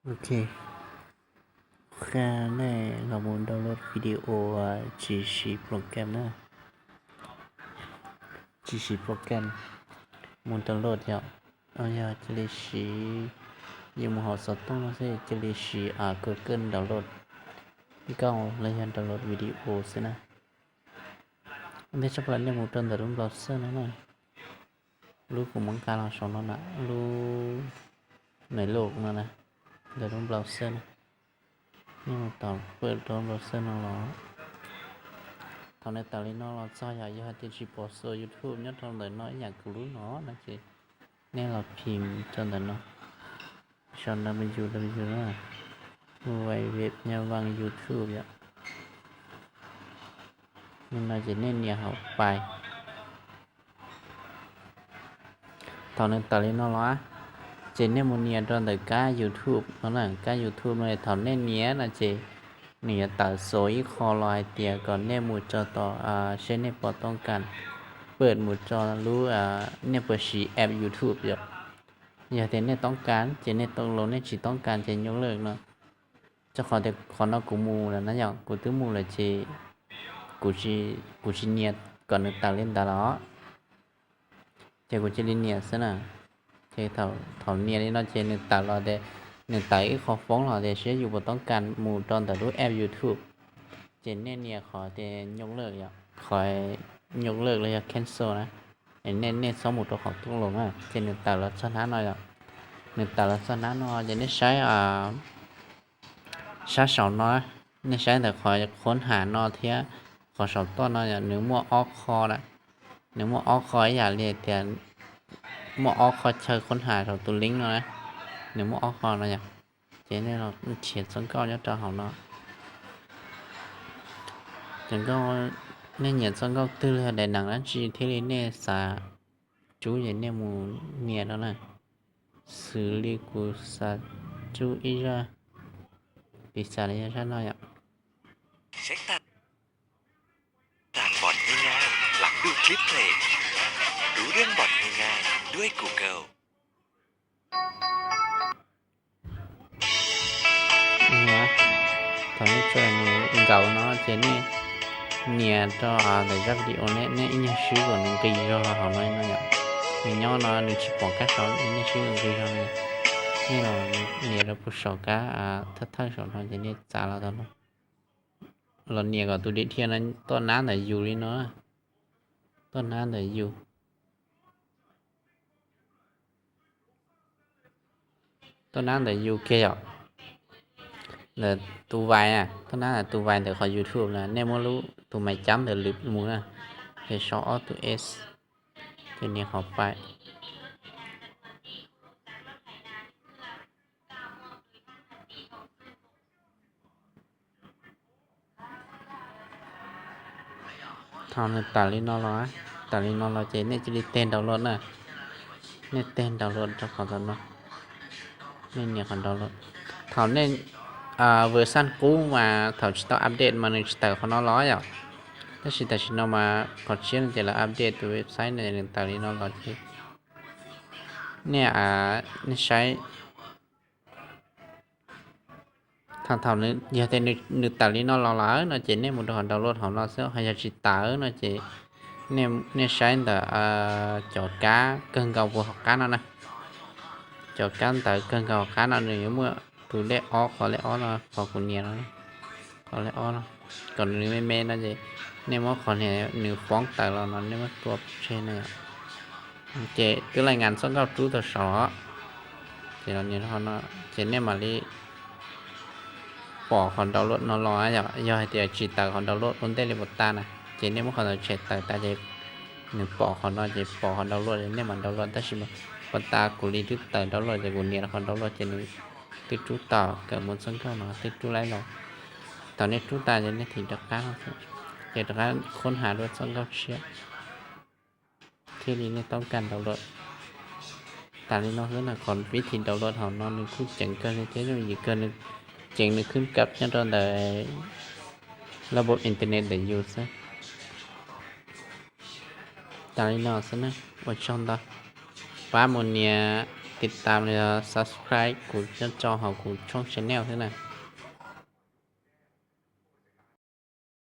Ok, qhia nej los mus download video tsis siv program na, tsis siv program mus download yom. Yog cia li siv, yus mus hauv xov tooj no xwb cia li siv Google download nkauj los yog download video xwb na. Ntej tshaj plaws nej mus rau ntawm lub browser no na, lub kuv muab nqa los saum no na, lub Nailooj no na, ntawm lub browser no. Nej mus tom pawj rau browser no los, thaum nej tawm li no los txog yog, yog hais tias tsis pom xu YouTube nyob rau ntawm no ib yam kuv lub no no ces nej los phim rau ntawm no, sau W W W, www YouTube yom. Li no ces nej nias hauv pais. Thaum nws tawm li no los, ces nej mus nias rau ntawm kab YouTube no na, kab YouTube no thaum nej nias no ces nws yuav tawm xov ib qho los hais tias kom nej mus tso tom, seb nej puas toob kas pawj mus tso lub, nej puas siv app YouTube yom. Yog tias nej toob kas ces nej tau los, nej tsis toob kas ces nyuj lawj no. Rau qhov tias qhov no kuv mus lawm na yom, kuv twb mus lawm ces kuv tsis nias kom nws tawm li ntawd los, ces kuv cia li nias xwb na. Ces thaum nias li no ces nws tawm los tias, nws tawm ib qho foob los tias seb yus puas toob kas mus rau ntawm lub app YouTube. Ces nej nias qhov tias nyuj lawj yom, qhov nyuj lawj los yog cancel na. Nej, nej txhob mus rau qhov toob los na, ces nws tawm los txog hnab no yom. Nws tawm los txog hnab no ces nej saib sab saum no, nej saib ntawm qhov khuab ham no thiab qhov saum toj no yom, nws muaj ob qho na. Nws muaj ob qho ib yam li tias muaj ob qho chaw khuab ham saum tus link no na, nws muaj ob qho no yom. Ces nej los nrhiav txoj nkauj nyob rau hauv no. Txoj nkauj, nej nyiam txoj nkauj twg los yog daim neeg dab tsi thiaj li nej xav rub ces nej mus nias rau na. Xws li kuv xav rub ib zaj, piv xam li zaj no yom. Tàng bọt ngay ngay, lắng đu clip play. Đủ riêng bọt ngay ngay, đuôi Google. Thaum nej tso nws nkaus no ces nej nias rau ntawm zaj video ne, nej ib nyuag swb kom nws nqis zog los hauv no no yom. Nws nyob no nws tsis pom kab saud, nej swb kom nqis zog no. Nej los nias rau puag saum kab thawj thawj saum no ces nej txav los tau no. Los nias kom tus dim dhia no tuaj nab ntawm yus li no. Tuaj nab ntawm yus. Tuaj nab ntawm yus kiag yom. Ntawm tus vais na, tuaj nab ntawm tus vais ntawm qhov YouTube na, nej muab lub tus mais cab ntawd lwv mus na, ces sau ob tug S, ces nias qhov pais. Thaum nws tawm li no los, tawm li no los ces nej cia li teg download na. Nej teg download rau qhov tom no. Nej nias qhov download. Thaum nej version qub mas thaum tsis tau update mas nws tsis tawm qhov no los yom. Tab sis tam sim no mas qhov tshiab no ces lawv update tus website no nws tawm li no los ces nej, nej saib. Thaum, thaum nws, yog tias nws tawm li no los lawm no ces nej mus rau qhov download hauv no xwb, ho yog tsis tawm no ces nej saib ntawm cov kab kawg nkaus puag hauv qab no na. Cov kab ntawd kawg nkaus hauv qab no nws yuav muaj tus lej ob, qhov lej ob no, qhov kuv nias no, qhov lej ob no, kom nws me me no ces nej muab qhov nias nws foob tawm los no nej muab tua tseg no yom. Ces twb laij ngas txoj nkauj rub tau saud, ces los nias rau qhov no, ces nej mam li pom qhov download no los yom. Yog hais tias tsis tawm qhov download ua ntej li puas tas na, ces nej muab qhov ntawd tshem tawm tas ces nws pom qhov no ces pom qhov download nej mam download, tab sis puas tas kuv li twb tawm download ces kuv nias rau qhov download ces nws twb rub tau, kawm mus txoj nkauj no twb rub laib los. Thaum nej rub tas ces nej thim rov qab, ces rov qab khuab has dua txoj nkauj tshiab thiaj li nej toob kas download. Tas li no xwb na, qhov vib thi download hauv no nws kuj ceev kawg li thiab yooj yim kawg, nws ceev nws khwb kab nyob rau ntawm lab npab internet ntawm yus xwb. Tas li no xwb na, ua tsaug ntau. Pab mus nias tiv tam los yog subscribe kuv nyob rau hauv kuv tshooj channel thiab na.